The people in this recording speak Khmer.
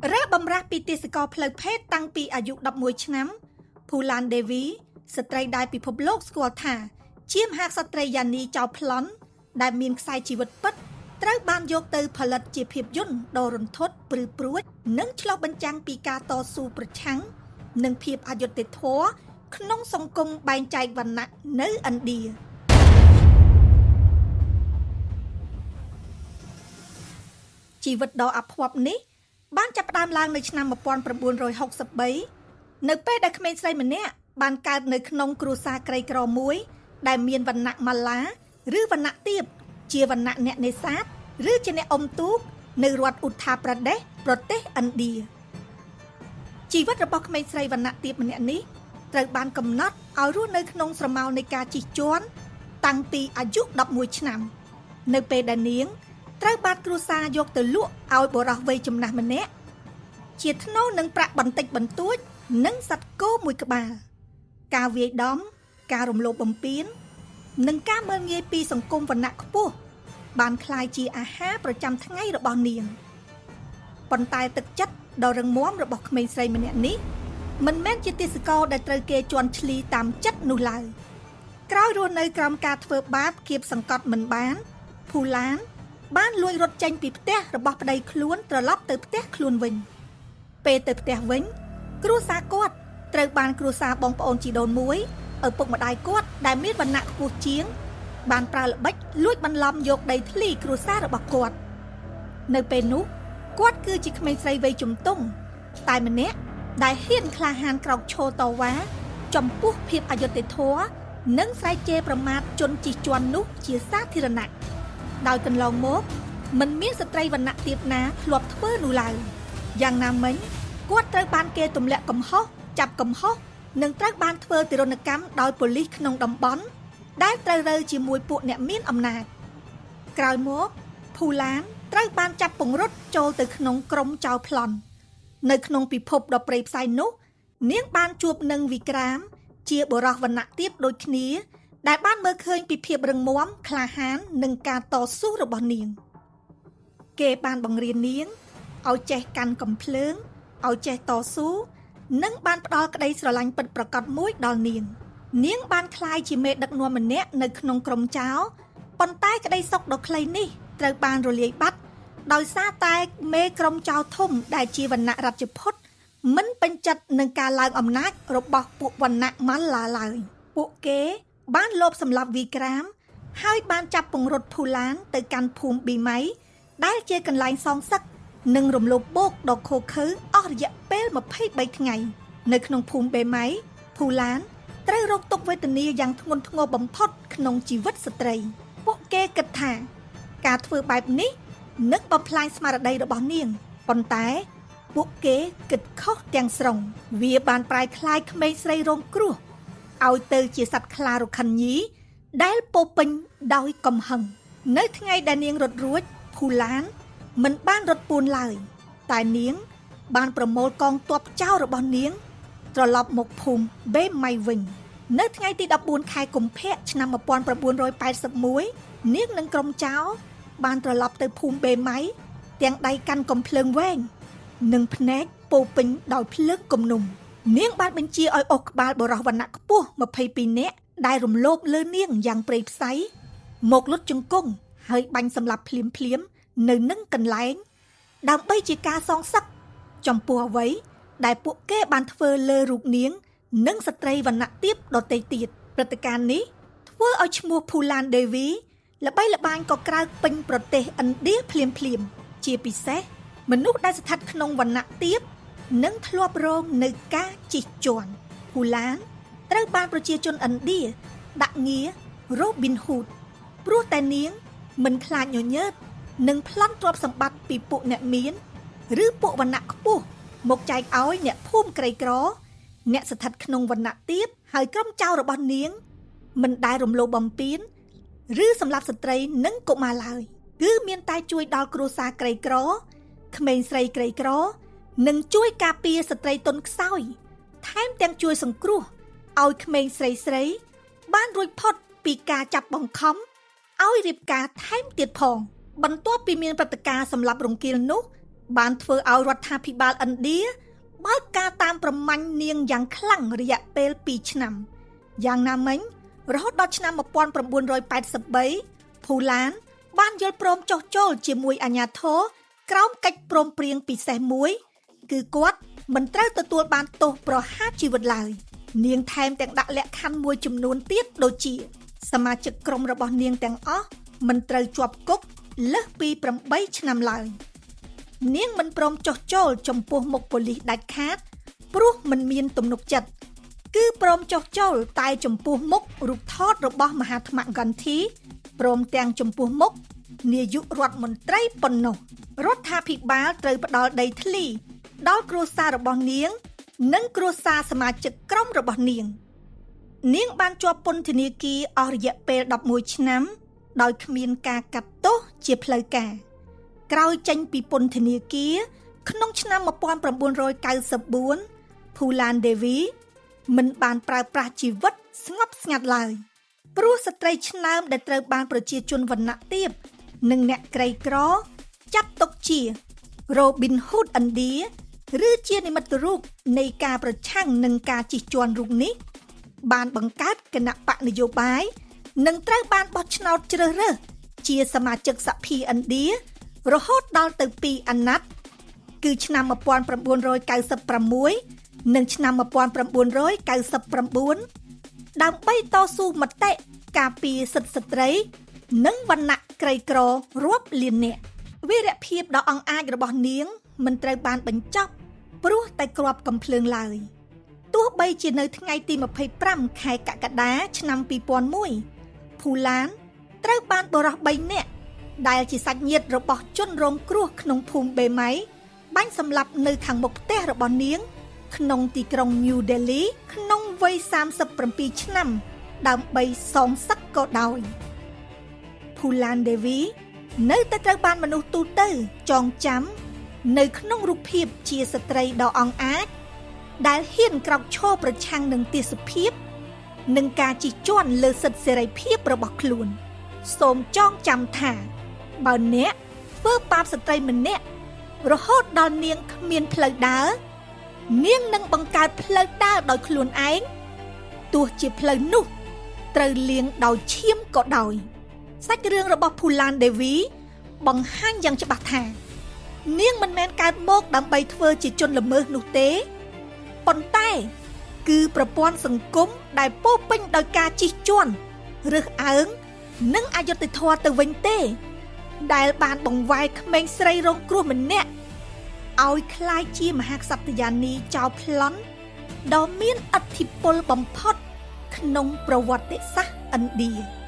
រើបំរាស់ពីទាសករផ្លូវភេទតាំងពីអាយុ11ឆ្នាំភូឡានដេវីស្ត្រីដែលពិភពលោកស្គាល់ថាជាមហាក្សត្រីយ៉ានីចៅប្លន់ដែលមានខ្សែជីវិតពិតត្រូវបានយកទៅផលិតជាភាពយន្តដ៏រន្ធត់ព្រឺព្រួចនិងឆ្លុះបញ្ចាំងពីការតស៊ូប្រឆាំងនឹងភាពអយុត្តិធម៌ក្នុងសង្គមបែងចែកវណ្ណៈនៅឥណ្ឌាជីវិតដ៏អភ័ព្វនេះបានចាប់ផ្ដើមឡើងនៅឆ្នាំ1963នៅពេលដែលក្មេងស្រីម្នាក់បានកើតនៅក្នុងគ្រួសារក្រីក្រមួយដែលមានវណ្ណៈម៉ាឡាឬវណ្ណៈទាបជាវណ្ណៈអ្នកនេសាទឬជាអ្នកអុំទូកនៅរដ្ឋឧត្ថាប្រទេសប្រទេសឥណ្ឌាជីវិតរបស់ក្មេងស្រីវណ្ណៈទាបម្នាក់នេះត្រូវបានកំណត់ឲ្យរស់នៅក្នុងស្រមោលនៃការជិះជាន់តាំងពីអាយុ11ឆ្នាំនៅពេលដែលនាងត្រូវបានគ្រួសារយកទៅលក់ឲ្យបុរសវ័យចំណាស់ម្នាក់ជាថ្នូរនឹងប្រាក់បន្តិចបន្តួចនិងសត្វគោមួយក្បាលការវាយដំការរំលោភបំពាននិងការមើលងាយពីសង្គមវណ្ណៈខ្ពស់បានក្លាយជាអាហារប្រចាំថ្ងៃរបស់នាងប៉ុន្តែទឹកចិត្តដ៏រឹងមាំរបស់ក្មេងស្រីម្នាក់នេះមិនមែនជាទាសករដែលត្រូវគេជន់ឈ្លីតាមចិត្តនោះឡើយក្រោយរស់នៅក្រោមការធ្វើបាបគៀបសង្កត់មិនបានភូឡានបានលួចរត់ចេញពីផ្ទះរបស់ប្តីខ្លួនត្រឡប់ទៅផ្ទះខ្លួនវិញពេលទៅផ្ទះវិញគ្រួសារគាត់ត្រូវបានគ្រួសារបងប្អូនជីដូនមួយឪពុកម្ដាយគាត់ដែលមានវណ្ណៈខ្ពស់ជាងបានប្រើល្បិចលួចបន្លំយកដីធ្លីគ្រួសាររបស់គាត់នៅពេលនោះគាត់គឺជាក្មេងស្រីវ័យជំទង់តែម្នាក់ដែលហ៊ានក្លាហានក្រោកឈរតវ៉ាចំពោះភាពអយុត្តិធម៌និងស្រែកជេរប្រមាថជនជិះជាន់នោះជាសាធារណៈដោយកន្លងមកមិនមានស្ត្រីវណ្ណៈទាបណាធ្លាប់ធ្វើនោះឡើយយ៉ាងណាមិញគាត់ត្រូវបានគេទម្លាក់កំហុសចាប់កំហុសនិងត្រូវបានធ្វើទារុណកម្មដោយប៉ូលីសក្នុងតំបន់ដែលត្រូវរើជាមួយពួកអ្នកមានអំណាចក្រោយមកភូឡានត្រូវបានចាប់ពង្រត់ចូលទៅក្នុងក្រុមចោរប្លន់នៅក្នុងពិភពដ៏ព្រៃផ្សៃនោះនាងបានជួបនឹងវិក្រាមជាបុរសវណ្ណៈទាបដូចគ្នាដែលបានមើលឃើញពីភាពរឹងមាំក្លាហាននិងការតស៊ូរបស់នាងគេបានបង្រៀននាងឲ្យចេះកាន់កំភ្លើងឲ្យចេះតស៊ូនិងបានផ្ដល់ក្តីស្រឡាញ់ពិតប្រាកដមួយដល់នាងនាងបានក្លាយជាមេដឹកនាំម្នាក់នៅក្នុងក្រុមចោរប៉ុន្តែក្តីសុខដ៏ខ្លីនេះត្រូវបានរលាយបាត់ដោយសារតែមេក្រុមចោរធំដែលជាវណ្ណៈរាជបុត្រមិនពេញចិត្តនឹងការឡើងអំណាចរបស់ពួកវណ្ណៈម៉ាឡាឡើយពួកគេបានលបសម្លាប់វីក្រាមហើយបានចាប់ពង្រត់ភូឡានទៅកាន់ភូមិប៊ីម៉ៃដែលជាកន្លែងសងសឹកនិងរំលោភបោកដ៏ឃោរឃៅអស់រយៈពេល23ថ្ងៃនៅក្នុងភូមិបេម៉ៃភូឡានត្រូវរងទុក្ខវេទនាយ៉ាងធ្ងន់ធ្ងរបំផុតក្នុងជីវិតស្ត្រីពួកគេគិតថាការធ្វើបែបនេះនឹងបំផ្លាញស្មារតីរបស់នាងប៉ុន្តែពួកគេគិតខុសទាំងស្រុងវាបានប្រែក្លាយក្មេងស្រីរងគ្រោះឲ្យទៅជាសត្វខ្លារខិនញីដែលពោពេញដោយកំហឹងនៅថ្ងៃដែលនាងរត់រួចភូឡានមិនបានរត់ពួនឡើយតែនាងបានប្រមូលកងទ័ពចោររបស់នាងត្រឡប់មកភូមិបេម៉ៃវិញនៅថ្ងៃទី14ខែកុម្ភៈឆ្នាំ1981នាងនិងក្រុមចោរបានត្រឡប់ទៅភូមិបេម៉ៃទាំងដៃកាន់កំភ្លើងវែងនិងភ្នែកពោពេញដោយភ្លើងគំនុំនាងបានបញ្ជាឲ្យអុសក្បាលបុរសវណ្ណៈខ្ពស់22នាក់ដែលរំលោភលើនាងយ៉ាងព្រៃផ្សៃមកលុតជង្គង់ហើយបាញ់សម្លាប់ភ្លាមភ្លាមនៅនឹងកន្លែងដើម្បីជាការសងសឹកចំពោះអ្វីដែលពួកគេបានធ្វើលើរូបនាងនិងស្ត្រីវណ្ណៈទាបដទៃទៀតព្រឹត្តិការណ៍នេះធ្វើឲ្យឈ្មោះភូឡានដេវីល្បីល្បាញក៏ក្រើកពេញប្រទេសឥណ្ឌាភ្លាមភ្លាមជាពិសេសមនុស្សដែលស្ថិតក្នុងវណ្ណៈទាបនិងធ្លាប់រងនៅការជិះជាន់ភូឡានត្រូវបានប្រជាជនឥណ្ឌាដាក់ងាររ៉ូប៊ីនហ៊ូតព្រោះតែនាងមិនខ្លាចញញើតនិងប្លន់ទ្រព្យសម្បត្តិពីពួកអ្នកមានឬពួកវណ្ណៈខ្ពស់មកចែកឲ្យអ្នកភូមិក្រីក្រអ្នកស្ថិតក្នុងវណ្ណៈទាបហើយក្រុមចៅរបស់នាងមិនដែលរំលោភបំពានឬសម្លាប់ស្ត្រីនិងកុមារឡើយគឺមានតែជួយដល់គ្រួសារក្រីក្រក្មេងស្រីក្រីក្រនិងជួយការពារស្ត្រីទន់ខ្សោយថែមទាំងជួយសង្គ្រោះឲ្យក្មេងស្រីស្រីបានរួចផុតពីការចាប់បង្ខំឲ្យរៀបការថែមទៀតផងបន្ទាប់ពីមានព្រឹត្តិការណ៍សម្លាប់រង្គាលនោះ បានធ្វើឲ្យរដ្ឋាភិបាលឥណ្ឌាបើកការតាមប្រមាញ់នាងយ៉ាងខ្លាំងរយៈពេល2ឆ្នាំយ៉ាងណាមិញរហូតដល់ឆ្នាំ1983ភូឡានបានយល់ព្រមចុះចូលជាមួយអាជ្ញាធរក្រោមកិច្ចព្រមព្រៀងពិសេសមួយគឺគាត់មិនត្រូវទទួលបានទោសប្រហារជីវិតឡើយនាងថែមទាំងដាក់លក្ខខណ្ឌមួយចំនួនទៀតដូចជាសមាជិកក្រុមរបស់នាងទាំងអស់មិនត្រូវជាប់គុកលើសពី8ឆ្នាំឡើយនាងមិនព្រមចុះចូលចំពោះមុខប៉ូលីសដាច់ខាតព្រោះមិនមានទំនុកចិត្តគឺព្រមចុះចូលតែចំពោះមុខរូបថតរបស់មហាត្មៈគន្ធីព្រមទាំងចំពោះមុខនាយករដ្ឋមន្ត្រីប៉ុណ្ណោះរដ្ឋាភិបាលត្រូវផ្ដល់ដីធ្លីដល់គ្រួសាររបស់នាងនិងគ្រួសារសមាជិកក្រុមរបស់នាងនាងបានជាប់ពន្ធនាគារអស់រយៈពេល11ឆ្នាំដោយគ្មានការកាត់ទោសជាផ្លូវការក្រោយចេញពីពន្ធនាគារក្នុងឆ្នាំ1994ភូឡានដេវីមិនបានប្រើប្រាស់ជីវិតស្ងប់ស្ងាត់ឡើយព្រោះស្ត្រីឆ្នើមដែលត្រូវបានប្រជាជនវណ្ណៈទាបនិងអ្នកក្រីក្រចាត់ទុកជា រ៉ូប៊ីនហ៊ូដឥណ្ឌាឬជានិមិត្តរូបនៃការប្រឆាំងនឹងការជិះជាន់រូបនេះបានបង្កើតគណបក្សនយោបាយនិងត្រូវបានបោះឆ្នោតជ្រើសរើសជាសមាជិកសភាឥណ្ឌារហូតដល់ទៅ2អាណត្តិគឺឆ្នាំ1996និងឆ្នាំ1999ដើម្បីតស៊ូមតិការពារសិទ្ធិស្ត្រីនិងវណ្ណៈក្រីក្ររាប់លាននាក់វីរភាពដ៏អង់អាចរបស់នាងមិនត្រូវបានបញ្ចប់ព្រោះតែគ្រាប់កំភ្លើងឡើយទោះបីជានៅថ្ងៃទី25ខែកក្កដាឆ្នាំ2001ភូឡានត្រូវបានបុរស3នាក់ដែលជាសាច់ញាតិរបស់ជនរងគ្រោះក្នុងភូមិបេម៉ៃបាញ់សម្លាប់នៅខាងមុខផ្ទះរបស់នាងក្នុងទីក្រុង New Delhi ក្នុងវ័យ37ឆ្នាំដើម្បីសងសឹកក៏ដោយភូឡានដេវីនៅតែត្រូវបានមនុស្សទូទៅចងចាំនៅក្នុងរូបភាពជាស្ត្រីដ៏អង់អាចដែលហ៊ានក្រោកឈរប្រឆាំងនឹងទាសភាពនិងការជិះជាន់លើសិទ្ធិសេរីភាពរបស់ខ្លួនសូមចងចាំថាបើអ្នកធ្វើបាបស្ត្រីម្នាក់រហូតដល់នាងគ្មានផ្លូវដើរនាងនឹងបង្កើតផ្លូវដើរដោយខ្លួនឯងទោះជាផ្លូវនោះត្រូវលាងដោយឈាមក៏ដោយសាច់រឿងរបស់ភូឡានដេវីបង្ហាញយ៉ាងច្បាស់ថានាងមិនមែនកើតមកដើម្បីធ្វើជាជនល្មើសនោះទេប៉ុន្តែគឺប្រព័ន្ធសង្គមដែលពោពេញដោយការជិះជាន់រើសអើងនិងអយុត្តិធម៌ទៅវិញទេដែលបានបង្វែរក្មេងស្រីរងគ្រោះម្នាក់ឲ្យក្លាយជាមហាក្សត្រយានីចោរប្លន់ដ៏មានឥទ្ធិពលបំផុតក្នុងប្រវត្តិសាស្ត្រឥណ្ឌា។